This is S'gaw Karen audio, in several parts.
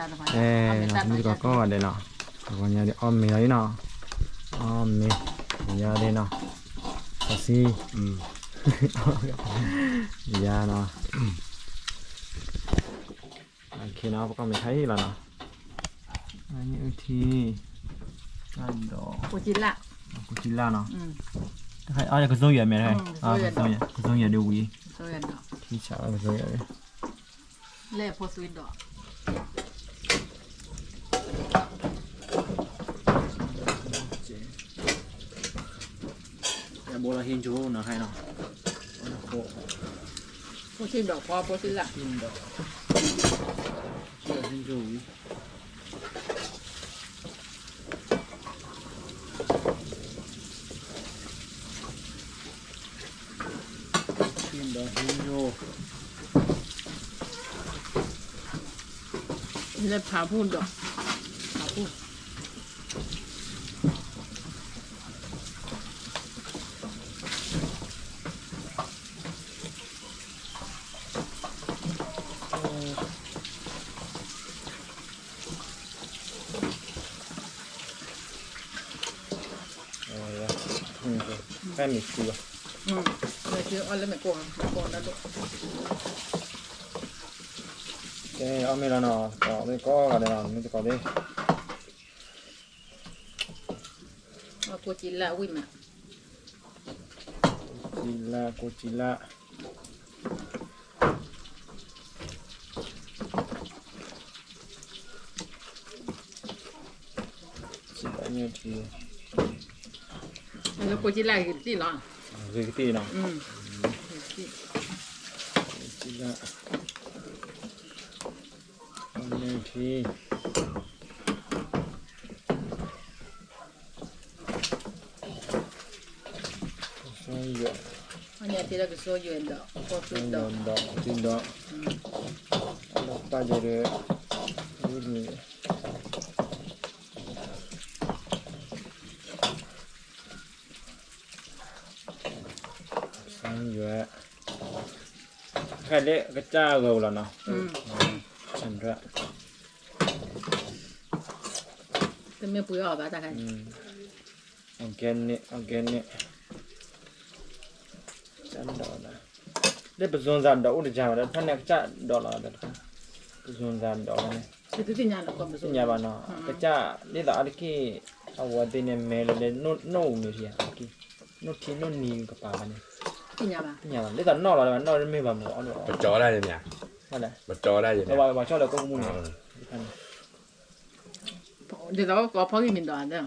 အဲ တမုၢ်တကိးကိးဂၤဒဲးနီၤ, ပှၤကညီဒ်အီၣ်မ့ၤလီၤအံၤနီၤ, အီၣ်မ့ၤ, ပှၤကညီဒ်နီၤ, စီၤဆံ, ယၤနီၤ, ခ့နီၤ ပကီၢ်မ့ၤခါအံၤလီၤနီၤ, အုထံ, ဒီး, ကိးကံလၢ်နီၤ, ကစိယဲၢ်မ့ၢ်, ကစိယဲၢ်ဒ်ဝံၤ, ကစိယဲၢ်ဒ် လဲၤဖိသွံဒီး, ယဘိလီၤဟံၣ်ကၠိနီၤခါနီၤ, ဖိသွံဒီး ဖိသွံလၢ်, ဟံၣ်ကၠိဝံၤ ဒီးဟံၣ်ယိၣ်, လၢဖးဖူဒီး, ဖးဖူ, ဖဲမ့ၢ်ဆူဘၣ်, မ့ၢ်ဆူအီၣ်လၢမ့ၢ်ကိၢ်, မ့ၢ်ကိၢ်နၢ်ဒိၣ်, ကဲ အီၣ်မ့ၤလီၤနီၤ, ကိးမ့ၢ်ကိးဂၤဒဲးနီၤ, မ့ၢ်တကိးသ့ၣ်, ကိးကံလၢ်ဝံၤမး, ကိးကံလၢ်, ကိးကံလၢ် လၢကိးကံလၢ်ဂ့ၤကသံၣ်လီၤ, ဂ့ၤကသံၣ်နီၤ, ဂ့ၤကသံၣ်, ကသံၣ်, ကစိယဲၢ်, ကစိယဲၢ်ဒီး ကစိယဲၢ်ဒီး, ဒီးတၢ်ယဲၢ်ဒီး, ကစိယဲၢ်, ခဲလၢကစၢ်ဂီၤလီၤနီၤ, တမ့ၢ်ပှ့ၤအီၣ်ဘၣ်တၢ်ခါန့ၣ်, organic organic, လၢပစွန်စၢ်ဒီးအိၣ်တယၤဘၣ်ဒီး တဖၣ်န့ၣ်ကစၢ်ဒီးလီၤဒီး, ပစွန်စၢ်ဒီးန့ၣ်, သ့ၣ်ညါဘၣ်နီၤ, ကစၢ်ဒ်သိးအါတက့ၢ်, အဝဲသ့ၣ်န့ၣ်မဲလၢလၢနိၣ်အိၣ်မ့ၢ်ထံဧါ, နိၣ်ထံနိၣ်နံၤကပၤဘၣ်န့ၣ်, သ့ၣ်ညါဘၣ်, ဒ်သိးနီၣ်လီၤဒီး နီၣ်မ့ၢ်ဘၣ်မုၢ်အီၣ်ဒီး, ပကၠီဒၣ်ယဲၢ်မ့ၢ်, ပကၠီဒၣ်ယဲၢ်, ပှၤဆီၣ်လၢကိၣ်ကမူၣ်န့ၣ်, ဒ်သိးကီးဖီဂံၢ်မံၤဒီး,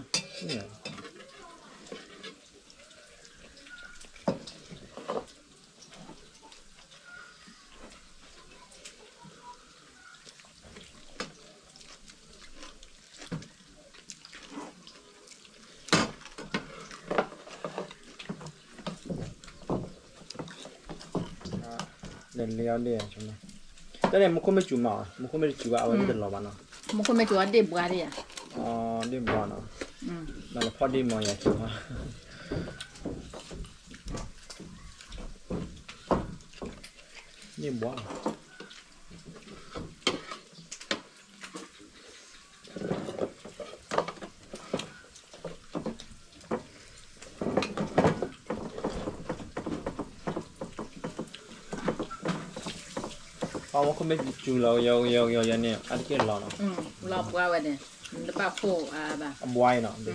လဲၤလဲၤအီၤဒ့ၣ်, တၢ်န့ၣ် မူခိၣ်မ့ၢ်စူၤမး, မူခိၣ်မ့ၢ်တစူၤဘၣ် အဝဲဒၣ်တလီၤဘၣ်နီၤ, မူခိၣ်မ့ၢ်စူၤအဒ့ၣ်ဘှါဒၣ်ယၤ, ဒ့ၣ်ဘှါနီၤ, မ့ၢ်လၢဖီၣ်ဒ့ၣ်မီၤယၤစူၤ, ဒ့ၣ်ဘှါ အမူခိၣ်မ့ၢ်စူၤလီၤ ကယီကယီကယီန့ၣ် အါတက့ၢ်လီၤနီၤ, လီၤပှၤဝဲန့ၣ်, တဘၣ်ခိၣ်အါဘၣ်, အဘှါအံၤနီၤ,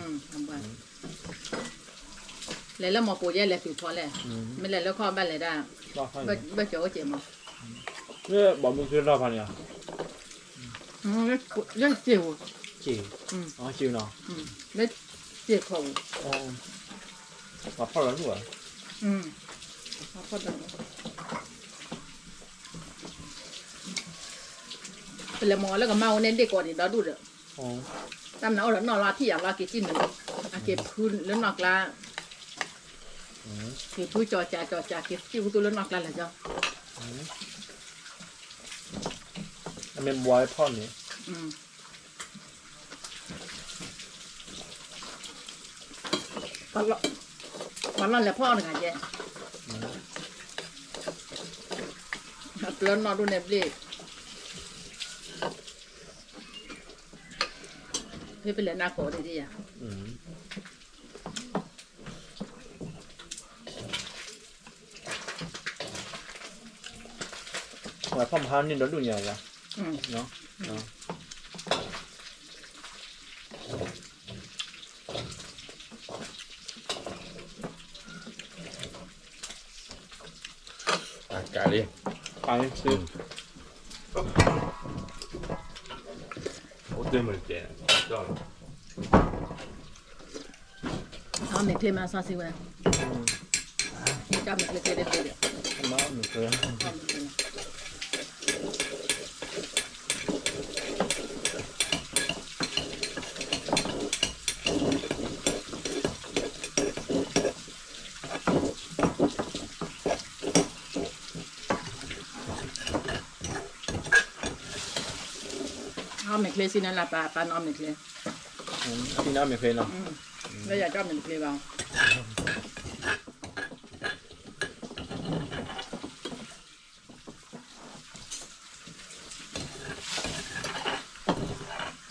လဲၤလၢမီၤပိာ်ယဲလဲၤတုၤဖီလဲၣ်, မ့ၢ်လဲၤလၢခီၣ်ဘၣ်လဲၤဒၣ်, ဘၣ်ကၠီၤအိၣ်ကဲးမး, လၢဘီမုၢ်သ့ၣ်လီၤဖးန့ၣ်, လၢစ့ၢ်, စ့ၢ်နီၤ, လၢစ့ၢ်ခီၣ်ပူၤ, ပှၤဖီၣ်လီၤလူၢ်ဧါ, ပှၤဖီၣ်လီၤလူၢ်, ပလဲၤမၤအီၤလၢကမါဝဲန့ၣ်ဒ့ၣ်ကိးန့ၣ်ဒီဒူၣ်ဒီး, တၢ်မနုၤအိၣ်ဒီးနီၣ်လီၤထံၣ်ယၤလီၤက့ၤစံၣ်န့ၣ်, အက့ၤဖုလၢနီၢ်ကျါ, က့ၤဖုကၠီၤကၠးကၠီၤကၠး က့ၤစံၣ်ဝဲသူလၢနီၢ်ကျါလၢာ်ကၠီ, အမ့ၢ်ဘှါဖီၣ်န့ၣ်, ပှၤလီၢ်လဲၤဖီၣ်အီၤတဂၤကဲ, အပျၢၤနီၣ်ဒိၣ်န့ၣ်ဘျ့ၣ်, ဖဲပလဲၤနၢ်ကိးဒ်ယၤ, ဝဲဖီၣ်မဟါန့ၣ်ဒီးဒူၣ်ညါယၤ, ကလံ, ပာ်လံ, အိၣ်တ့ၢ်မုၢ်တကဲ, အီၣ်မ့ၤချ့မးစီဆှံဝဲ, တၢ်မ့ၤချ့ချ့ဒ်ဖဲဒၣ်, မ့ၤချ့ အီၣ်မ့ၤချ့စံးနၤလၢပၢ် ပၢ်နအီၣ်မ့ၤချ့, စံးနအီၣ်မ့ၤချ့လီၤ, လၢယၤတအီၣ်မ့ၤတချ့ဘၣ်.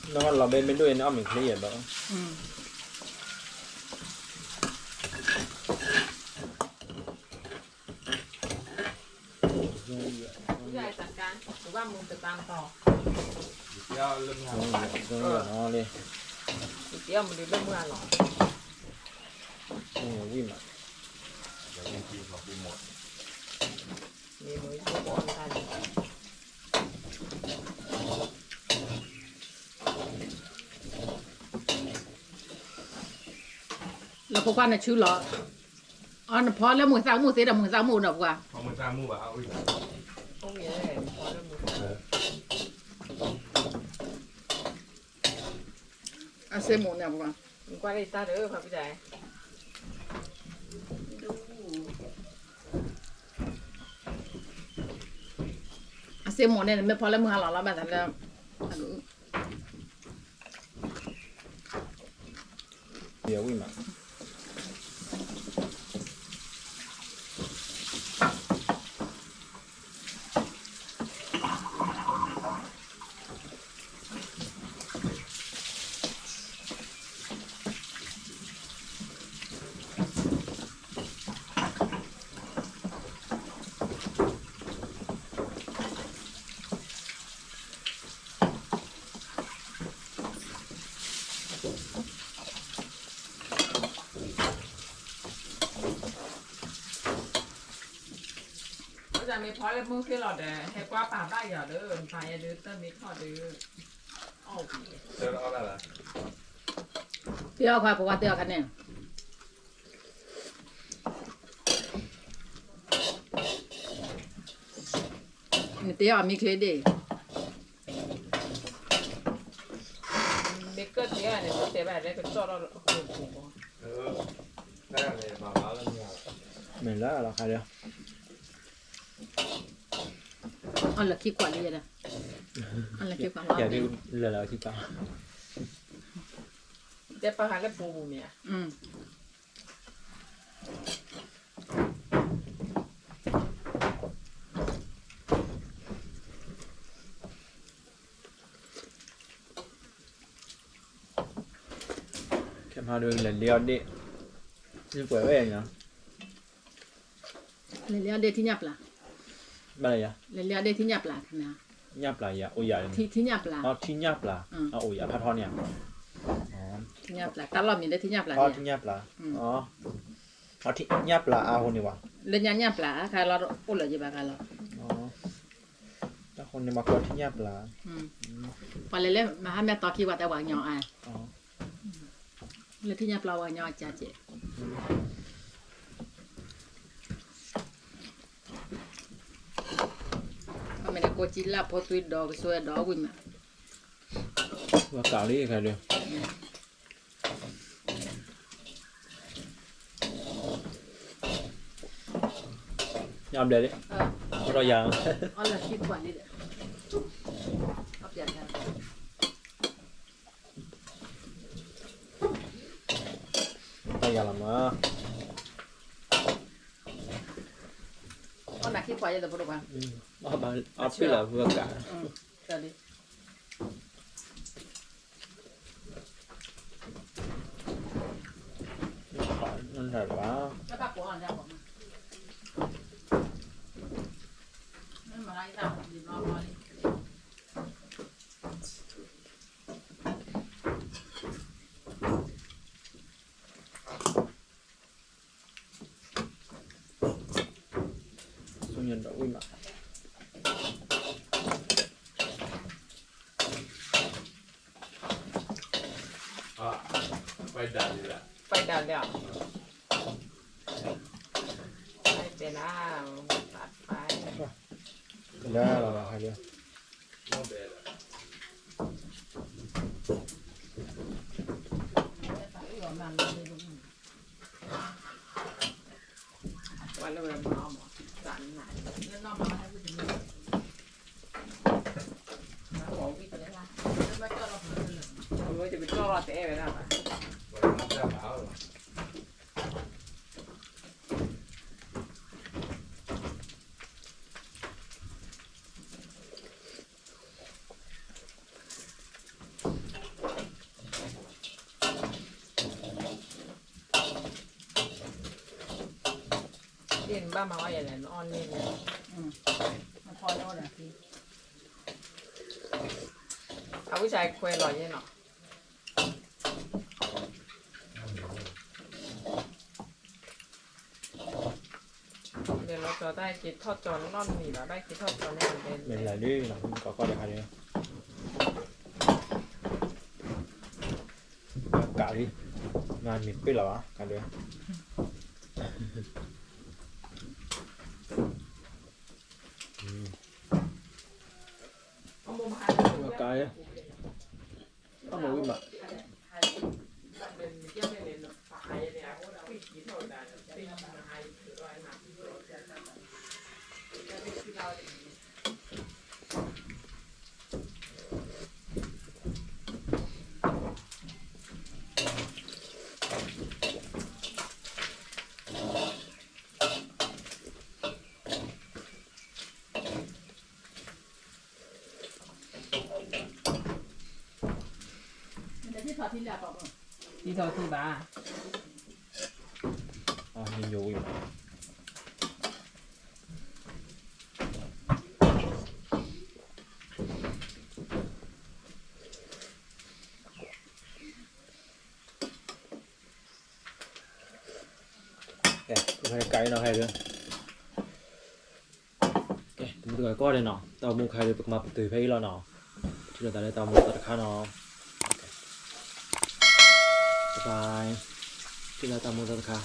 နလီၤဘဲမ့ၢ်ဒိၣ်အံၤန့ၣ် အီၣ်မ့ၤချ့ယဲၢ်ဘၣ်. ဝံၣ်မး, လၢဖိခွါနဆူလီၤ, အီနဖီလၢမုၢ်သၣ်မုၢ်သ့ဒီးမုၢ်သၣ်မုၢ်ဒီးပှၤ, အစ့မိၣ်န့ၣ်ပှၤ, အစ့မိၣ်န့ၣ် နမ့ၢ်ဖီလၢမုၢ်ဟါလီၤလီၤဘၣ်သးလၢ ယဝံၣ်မး. မ့ၢ်ဖီလၢမုၢ်ဃ့လီၤဒီး ဟဲကွၢ်ပာ်ဘၣ်ယၤဒီး ပာ်ယၤဒုးတမ့ၢ်ထီၣ်ဒီး အီၣ်ဝံၤ, တအီၣ်ခါ ပဝါတအီၣ်ခါန့ၣ် နတအီၣ်မ့ၢ်ချ့ဒ့ၣ်, မ့ၢ်ကတအီၣ်န့ၣ် ပတဲဘၣ်လၢကစီၣ်ထီၣ်အဃိပူၤ, မ့ၢ်လၢလီၤခါဒီး အီၣ်လၢခံကွၢ်လံဒီး, အီၣ်လၢခံကွၢ်လီၤ, လၢလၢခံကွၢ်, တဲပာ်ဃာ်လၢပူၤပူၤမ့ၢ်ဧါ. ခဲမၤဒုးလဲၤလ့အီၣ်ဒ့ၣ်, န့ၣ်ပှဲၤဝဲ, လဲၤလ့အီၣ်ဒ့ၣ်ထံၣ်ညၣ်ပျၢ်, ဘၣ်လဲၣ်ယၤ, လဲၤလ့အီၣ်ဒ့ၣ်ထံၣ်ညၣ်ပျၢ်, ညၣ်ပျၢ်ယၤ အိၣ်ယၤ, ထံၣ်ညၣ်ပျၢ်, ထံၣ်ညၣ်ပျၢ်, အိၣ်ယၤဖးထီန့ၣ်, ထံၣ်ညၣ်ပျၢ် တၢ်လီၢ်မံၤလၢထံၣ်ညၣ်ပျၢ်, ထံၣ်ညၣ်ပျၢ်, ထံၣ်ညၣ်ပျၢ်အါဟိန့ၣ်ဝဲ, လၢညါညၣ်ပျၢ်အခါလီၤ အိၣ်လၢယဘၣ်ခါလီၤ, တၢ်ဃိန့ၣ်မၤကီထံၣ်ညၣ်ပျၢ်, ပှၤလဲၤလၢမဟါမ့ၢ်တီခံဝဲတဲဝဲကညီအါ, လၢထံၣ်ညၣ်ပျၢ်ဝဲကညီအကၢကဲး, အမ့ၢ်န့ၣ်ကိးကံလၢဖိသွံဒီးကစွဲဒီးဝံၣ်မး, ဝဲကးလံခါဒီး ညါဘျဲၣ်လံ, အီၣ်လၢခံ, တၢ်ယၤလီၤမး, အီၣ်နၤခံခွါယဲၢ်တဖိတခွါ, အီၣ်ဘၣ်အီၣ်ပ့ၢ်လီၤဝဲကး, တၢ်လံ အီၣ် တၢ်ဘၣ် ဆူညါဒီးဝံၣ်မး, ပှဲၤဒၣ်လၢ, ပှဲၤဒၣ်လၢ, ပှဲၤဒၣ်လၢ, ဒ်နဘၣ်မၤဝဲယဲလဲၣ် နအီၣ်န့ၢ်လၢ, အဝံၣ်စၢ်ခွဲးလီၤယဲနီၤ, လဲၤလီၤကၠီၤတၢ်က့ၤထီၣ်ကၠီၤနီတမံၤဘၣ်, ဘၣ်က့ၤထီၣ်ကၠီၤန့ၣ်, မ့ၢ်လၢဒ်နီၤ ကီကီၢ်ဒဲးဟးဒ်, ကးလံ, မ့ၢ်ပ့ၢ်လီၤဘၣ် ကးဒ်, ကး, အမ့ၢ်ဝံၣ်မး.ကဲ, ကဲ, တမူတကိးကီၢ်ဒဲးနီၤ, တၢ်အိၣ်မူခါဒီး ပကမၤပတုာ်ဖဲအံၤလီၤနီၤ, ထံၣ်လိာ်သးလၢတၢ်အိၣ်မူသီတခါနီၤ, ဘၣ်ဘၣ်, ထံၣ်လိာ်တၢ်အိၣ်မူသီတခါ.